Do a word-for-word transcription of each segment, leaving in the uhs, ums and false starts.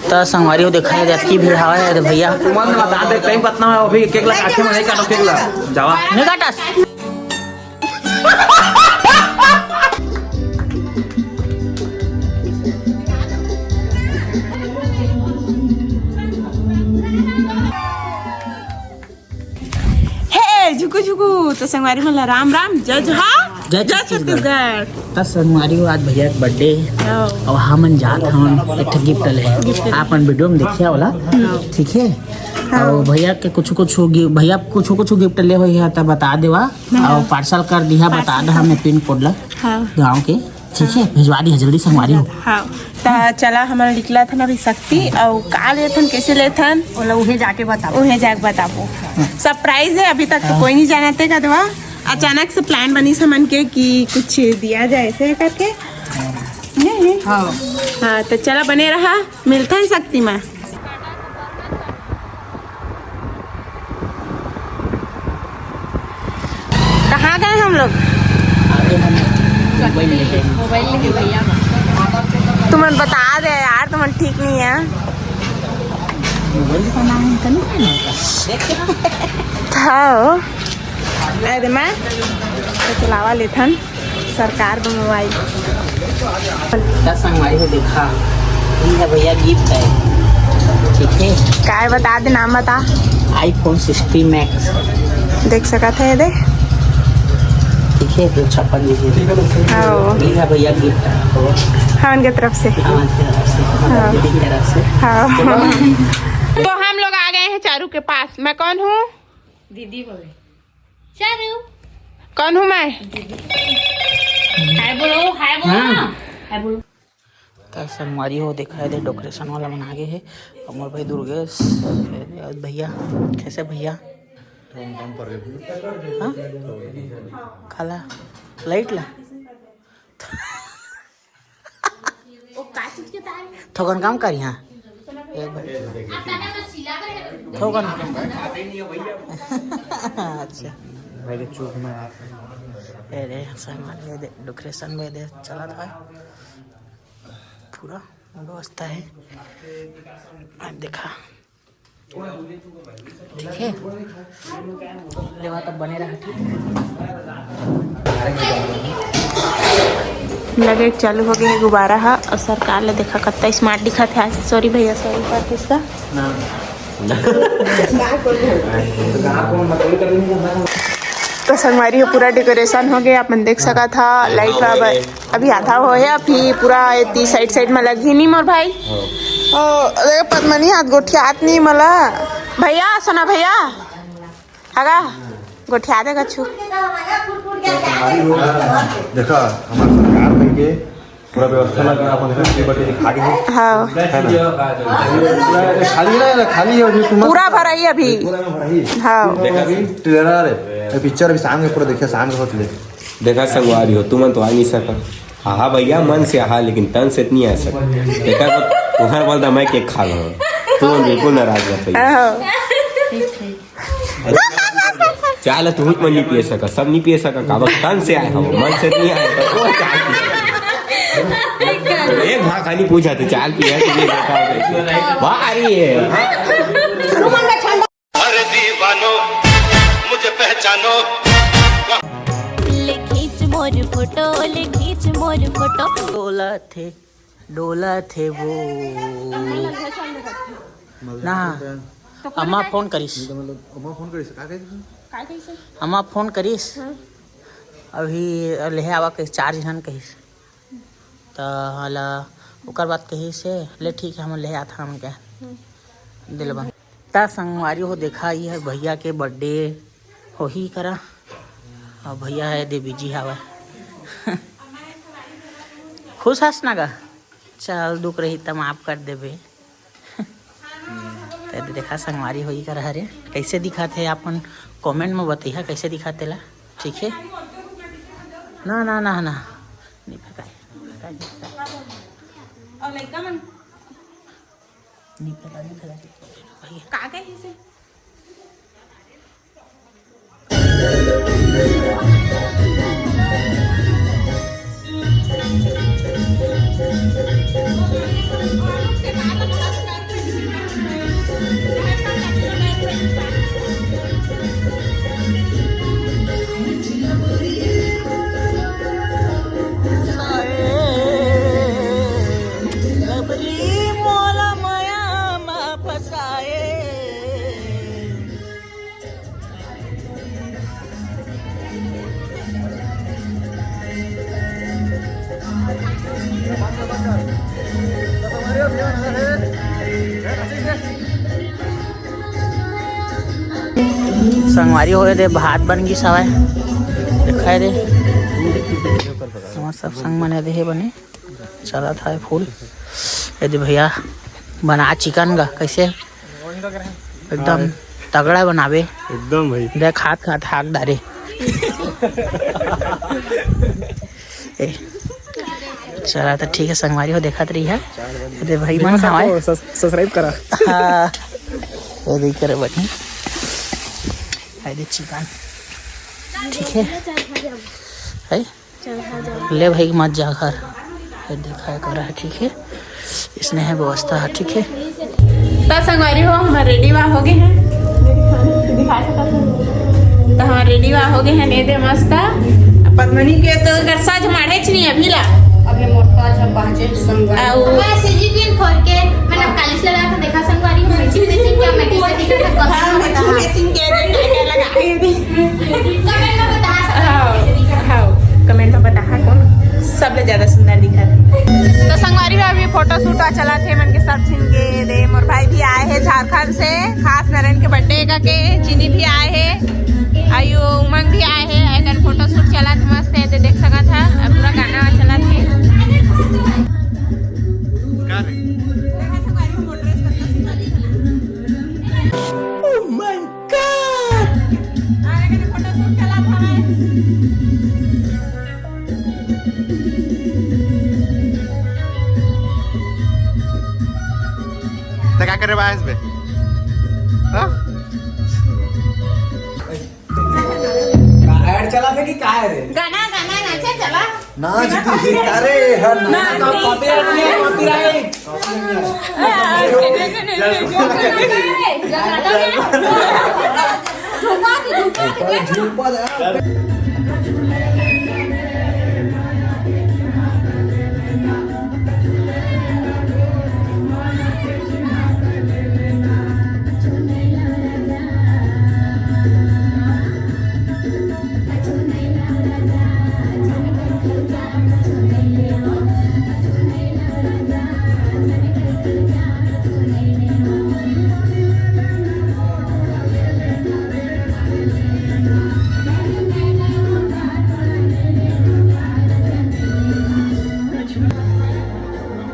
त संगवारी हो, देखा है, अतकी भीड़ हवा है, भैया। तुमन बता दे, टाइम कितना है अभी? केक ला काटे में नहीं काटो, केक ला। जावा। नहीं काटस। हे झुकू झुकू, तो संगवारी मन ला राम राम, जय जोहार, जय जय छत्तीसगढ़। छत्तीसगढ़। त संगवारी हो, आज भैया के बर्थडे हे। हाँ। अउ हमन जात हवन एक ठो गिफ्ट ले। गिफ्ट ले। आपन वीडियो में देखिया वाला, हाँ। ठीक है। हाँ। अउ भैया के कुछ कुछ गि-, भैया कुछ कुछ गिफ्ट ले होई है त बता देवा। हाँ। अउ पार्सल कर दिहा, बता पार्सल दे कर हमें पिन कोड ला हाँ। गाँव के। ठीक है, भिजवा दिहा जल्दी संगवारी हो। हाँ, त चला, हमन निकलत हन अभी शक्ति, अउ का लेथन, कैसे लेथन, ओला उहे जाके बताबो। उहे जाके बताबो। सरप्राइज है, अभी तक तो कोई नहीं जानते का दवा। अचानक से प्लान बनिस हमन के कि कुछ दिया जाए ऐसे करके। नहीं, नहीं। हाँ। हाँ, तो चला, बने रहा, मिलथन शक्ति में। कहाँ गए हम लोग? अरे हम मोबाइल लेके। मोबाइल लेके भैया। तुमन बता दे यार, तुमन ठीक नहीं है। मोबाइल का नाम है, कौन है? था। अरे मैं तो चलावा लेथन। सरकार बा मोबाइल। त संगवारी हो देखा, ये है भैया गिफ्ट है, ठीक है। काय बता दे, नाम बता। iPhone sixty Max। देख सकत है, ये दे। ठीक है, दो छप्पन जी बी। हाँ। ये है भैया गिफ्ट। हाँ, उनके तरफ से। हाँ, उनके तरफ से। हाँ। उनके तरफ से। हाँ। तो हम लोग आ गए हैं चारू के पास। मैं कौन हूँ? दीदी बोले। चारू। कौन हूँ मैं? हाय बोलो, हाय बोलो हाँ। ना। हाय बोलो। त संगवारी हो देखा है, डेकोरेशन वाला मन आगे है। अउ मोर भाई दुर्गेश, अउ भैया, कैसे भैया? हाँ? काला लाइट ला। थोकन काम करिहा। एक बार। थोकन। अच्छा। भाई के चूक में आप। ए रे, संगवारी हो दे, डेकोरेशन में दे, चलत है। पूरा व्यवस्था है। आ देखा। ठीक है, लेवा तब बने रहा, ठीक। लगे चालू हो गए गुब्बारा हा, अउ सरकार ले देखा कत्ता स्मार्ट दिखत है आज। सॉरी भैया, सॉरी पर किसका। तो संगवारी हो, पूरा डेकोरेशन हो गया, अपन देख सका था, लाइट वाबर। अभी आधा होय हे, अभी पूरा एती साइड साइड में लगही नी मोर भाई। हाँ। ओ, अरे पद्मनी हाथ गोठियात नी मला। भैया, सोना भैया, आगा गोठिया दे कछु। देखा, हमार सरकार भाई के पूरा व्यवस्था लगा, अपन घर के बटे दिखा के। हाँ। है ना? पूरा खाली ना, ना, खाली है अभी, तुम पूरा भराई अभी। पूरा में भराई। हाँ। देखा अभी ट्रेलर है, पिक्चर अभी शाम के पूरा देखिए, शाम के होत ले। देखा संगवारी हो, तुमन तो आ नहीं सका। हाँ भैया, मन से आहा, लेकिन तन से नहीं आ सका। देखा तो तुम्हार बल दमाई के खा लो, तुम बिल्कुल नाराज मत होइए। हाँ। चाय ला तुहूँ मन नहीं पिए सका, सब नहीं पिए सका, काबर तन से आए हो, मन से नहीं आए हो, वो चाय पिए। एक भाग खाली पूछा तो चाय पिए, तो ये बताओ। वाह, अरे ये। अरे दीवानो, मुझे पहचानो। ले खींच मोर फोटो, ले खींच मोर फोटो। डोला थे, डोला थे वो। ना, तो कौन अम्मा का फोन करिस। मतलब, अम्मा फोन करिस, का कहिस? का कहिस? अम्मा फोन करिस। हाँ। अभी लेहे आवा कहिस, चार झन कहिस। त हाला ओकर बाद कहिस, "ले ठीक है, हम लेहे आथन," के हम्म। दिलबन। त संगवारी हो देखा, ये है भैया के बर्थडे होही करा। अउ भैया है दे बिजी हावय। खुश हस ना गा? चल, दुख रही त माफ कर देबे। त देखा संगवारी होई कर हरे, कैसे दिखत हे, आपन कमेंट में बतैहा कैसे दिखत तेला, ठीक है? ना, ना, ना, ना, नहीं फेंकाई, नहीं फेंकाई, नहीं फेंकाई। नहीं फेंकाई, नहीं फेंकाई। भैया। का कही से? हमारी हो दे, भात बन गिस हवय, देखा दे। हमर सब संग मन दे हे बने, चलत हवय फूल। ये दे भैया बना चिकन का, कैसे एकदम तगड़ा बनावे। एकदम भाई। देख, खात खात हाक डारे। ए, चला तो ठीक है संगवारी हो, देखत रही है। ये दे भाई मन हमारे। सब्सक्राइब करा। हाँ, ये देख करे बनी। ये दे चिकन, ठीक है, है। ले भाई, मत जा घर। ये देखा है, करा है, ठीक है, इसने है व्यवस्था है, ठीक है। तो संगवारी हो, हमर रेडी वा हो गए हैं। दिखा सकत हो। तो हमर रेडी वा हो गए हैं, ने दे मस्त। पद्मनी के तो कर सज माढ़े च नहीं अभी ला। अभी मोर सज ह बाजे संगवारी। आऊ। मैं सीजी पिन फोर के, मैंने कालिस लगा के देखा संगवारी हो, मैचिंग मैचिंग क्या मैं कैसे दिखा था, हाँ, मैचिंग मैचिंग के रे, क्या क्या लगा के दे। कमेंट में बता सकते हो हाँ, कैसे दिखा था। हाँ, कमेंट में बता, हाँ, कौन सबले ज्यादा सुंदर दिखा था। तो संगवारी हो, अभी फोटो शूट चला थे मन के सब झिन के दे। मोर भाई भी आए हैं झारखंड से, खास नरेन के बर्थडे का के। चीनी भी आए हैं, आयु उमंग भी आए हैं। एकर फोटो शूट चला थे, मस्त है, तो देख सकत है। अब पूरा गाना चला थे। तो क्या करे बायस बे? हाँ? ऐड चला था कि काय रे? गाना, गाना, नाचा, चला। नाच दी, अरे, हर नाच। ना, कॉपीराइट नहीं है, कॉपीराइट।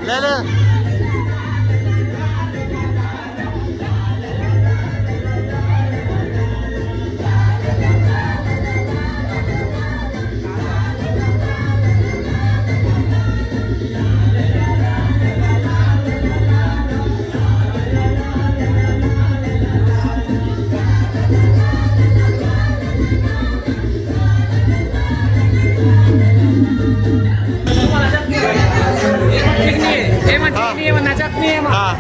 ले ले। हाँ।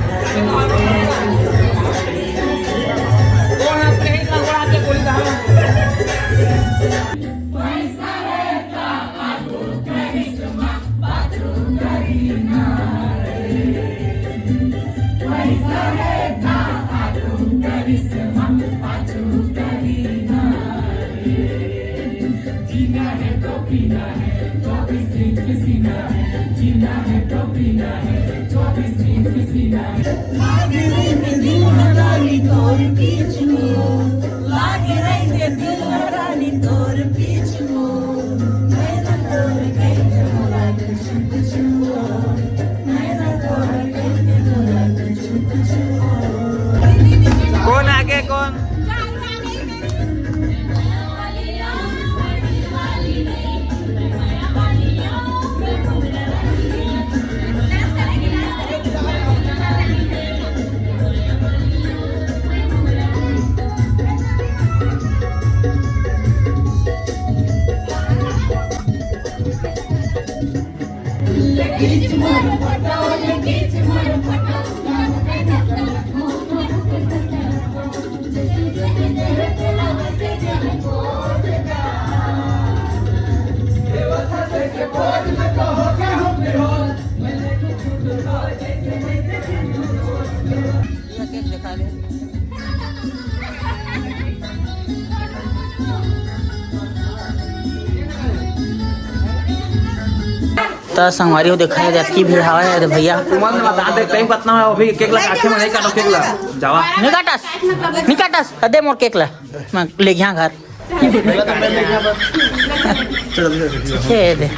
कौन आगे, कौन? त संगवारी हो, देखा हे, जतकी भीड़ हवय, अरे भैया। तुमन बता दे, टाइम कितना है अभी? केक ला काटे में नहीं काटो, केक ला। जावा। नहीं काटस, नहीं काटस, अदे मोर केक ला, मैं ले गया घर। चलो, चलो, चलो। ये दे।